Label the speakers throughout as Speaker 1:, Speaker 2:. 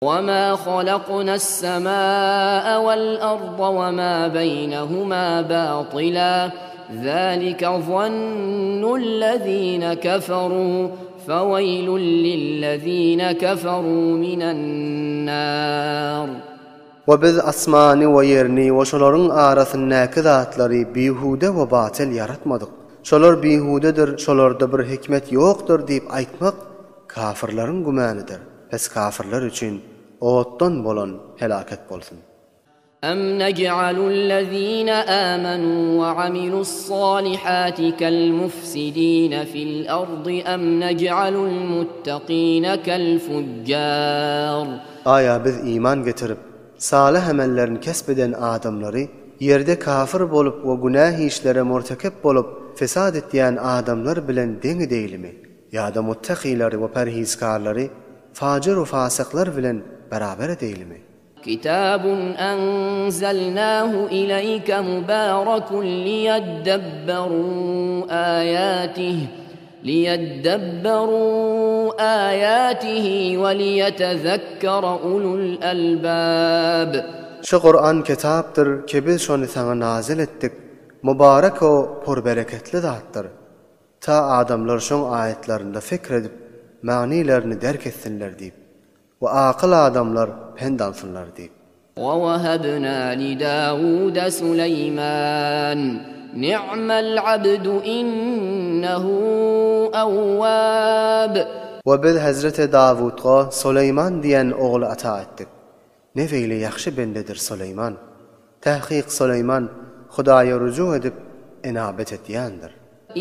Speaker 1: وما خلقنا السماء والأرض وما بينهما باطلا ذلك ظن الذين كفروا فويل للذين كفروا من النار
Speaker 2: We biz asmany we ýerini we şolaryň arasyndaky zatlary bihude we batyl ýaratmadyk. Şolar bihudedir, şolarda bir hikmet ýokdur diýip aýtmak kafyrlaryň gümanydyr. Pes kafyrlar üçin otdan bolan helaket bolsun.
Speaker 1: أم نجعل الذين آمنوا وعملوا الصالحات كالمفسدين في الأرض أم نجعل المتقين كالفجار
Speaker 2: Aýa biz iman getirip, salyh amellerini kesp eden adamlary ýerde kafir bolup we günäh işlere murtekep bolup fesat etýän adamlar bilen deň edeýlimi? Ýa-da muttakylary we perhizkarlary fajir we fasyklar bilen beraber edeýlimi?
Speaker 1: كتاب أنزلناه إليك مبارك ليدبروا آياته ليدبروا آياته وليتذكر أولو الألباب
Speaker 2: Şu Kur'an kitapdyr ki biz şony saňa nazil etdik. Mübarek o pur bereketli zatdyr. Ta adamlar şoň aýatlarynda fikr edip, manylaryny derk etsinler diýip we akyl adamlar pend alsynlar diýip.
Speaker 1: ووهبنا لداود سليمان نعم العبد إنه أواب
Speaker 2: We biz Hazreti Davudga Süleyman diýen ogly ata etdik. Ne beýle ýagşy bendedir Süleyman. Tahqiq Süleyman Hudaýa ruju edip enabet etýändir.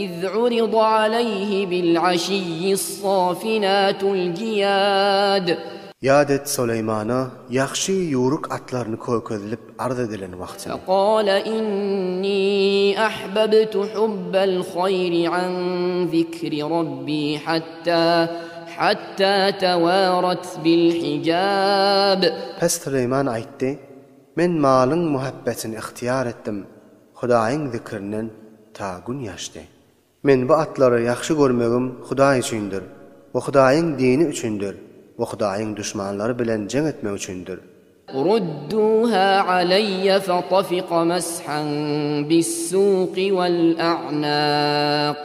Speaker 1: إذ عرض عليه بالعشي الصافنات الجياد
Speaker 2: Ýad et Süleymana ýagşy ýuruk atlaryny kökezilip arz edilen wagtyny.
Speaker 1: فقال إني أحببت حب الخير عن ذكر ربي حتى حتى توارت بالحجاب
Speaker 2: Pes Süleyman aýtdy, Men malyň muhabbetini ihtiyar etdim. Hudaýyň zikrinden ta gün ýaşdy. Men bu atlary ýagşy görmegim Hudaý üçindir. We Hudaýyň dini üçindir. We Hudaýyň düşmanlary bilen jeň etmek üçindir.
Speaker 1: ردوها علي فطفق مسحا بالسوق والأعناق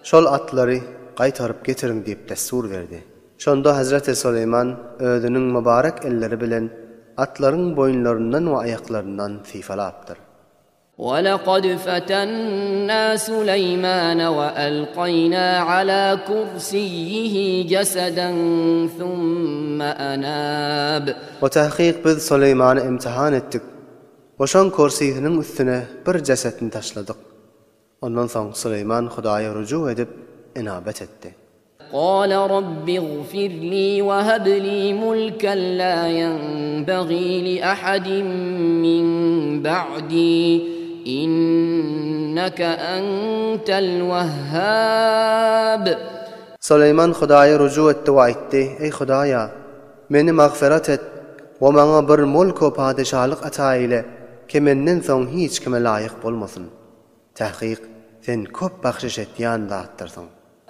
Speaker 2: Şol atlary gaýtaryp getiriň diýip destur berdi. Şonda Hazreti Süleyman özüniň mübarek elleri bilen atlaryň boýunlaryndan we aýaklaryndan sypalapdyr.
Speaker 1: ولقد فتنا سليمان وألقينا على كرسيه جسدا ثم أناب
Speaker 2: We tahqiq biz Süleymany imtihan etdik. We şoň kursisiniň üstüne bir cesetini taşladyk. Ondan soň Süleyman Hudaýa ruju edip enabet etdi.
Speaker 1: قال رب اغفر لي وهب لي ملكا لا ينبغي لأحد من بعدي إنك أنت الوهاب
Speaker 2: Süleyman Hudaýa ruju etdi we aýtdy: "Ey Hudaýa, meni mağfiret et we maňa bir mulk we padişahlyk ata eýle, ki menden soň hiç kime laýyk bolmasyn. Tahqiq sen köp bahşiş etýän zatdyrsyň."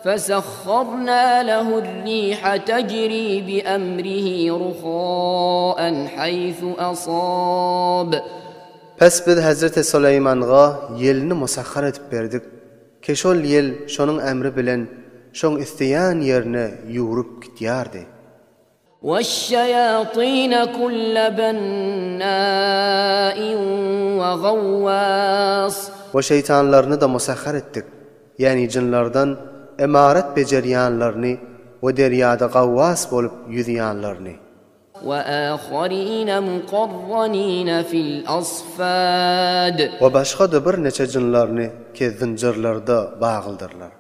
Speaker 1: فسخرنا له الريح تجري بأمره رخاء حيث أصاب
Speaker 2: Pes biz Hazreti Süleymanga ýelini musahhar edip berdik. Ki şol ýel şonuň emri bilen şoň isteýän ýerine ýurup gitýärdi.
Speaker 1: والشياطين كل بناء وغواص
Speaker 2: We şeytanlaryny da musahhar etdik. Ýani jynlardan emaret bejerýänlerini we derýada gawwas bolup ýüzýänlerini.
Speaker 1: وآخرين مقرنين في الأصفاد
Speaker 2: We başga da bir neçe jynlaryny ki zynjyrlarda bagyldyrlar.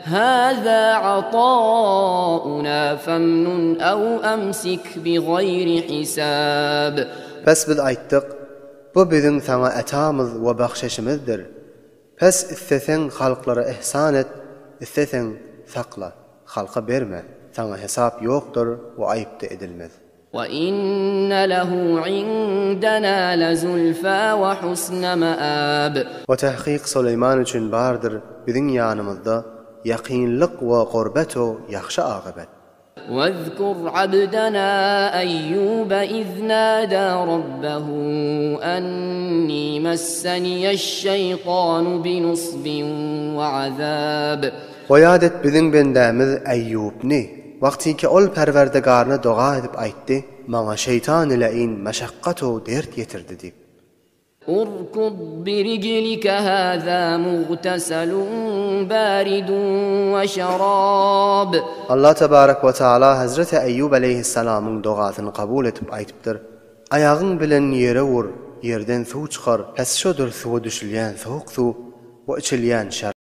Speaker 1: هذا عطاؤنا فامنن أو أمسك بغير حساب
Speaker 2: Pes biz aýtdyk, bu biziň saňa etamyz we bahşişimizdir. Pes isteseň halklara ihsan et, isteseň sakla, halka berme. Saňa hesap ýokdur we aýyp da edilmez.
Speaker 1: وإن له عندنا لزلفى وحسن مآب
Speaker 2: We tahqiq Süleyman üçin bardyr biziň ýanymyzda ýakynlyk we gurbet o ýagşy agybet.
Speaker 1: Wezkur abdana Eýýube iz nada rabbehu enni messeniýeş-şeýtanu binusbin we azab.
Speaker 2: We ýat et biziň bendämiz Eýýubny, wagtyky ol Perwerdigaryna doga edip aýtdy, Maňa şeýtan leýin meşakgat-u dert ýetirdi diýip.
Speaker 1: Urkud birijlike haza mugteselun baridun we şerab.
Speaker 2: Allah tebarek we teala Hezreti Eýýub aleýhissalamyň dogasyny kabul edip aýdypdyr, Aýagyň bilen ýere ur, ýerden suw çykar, pes şodur suwa düşülýän sowuk suw we içilýän şerap.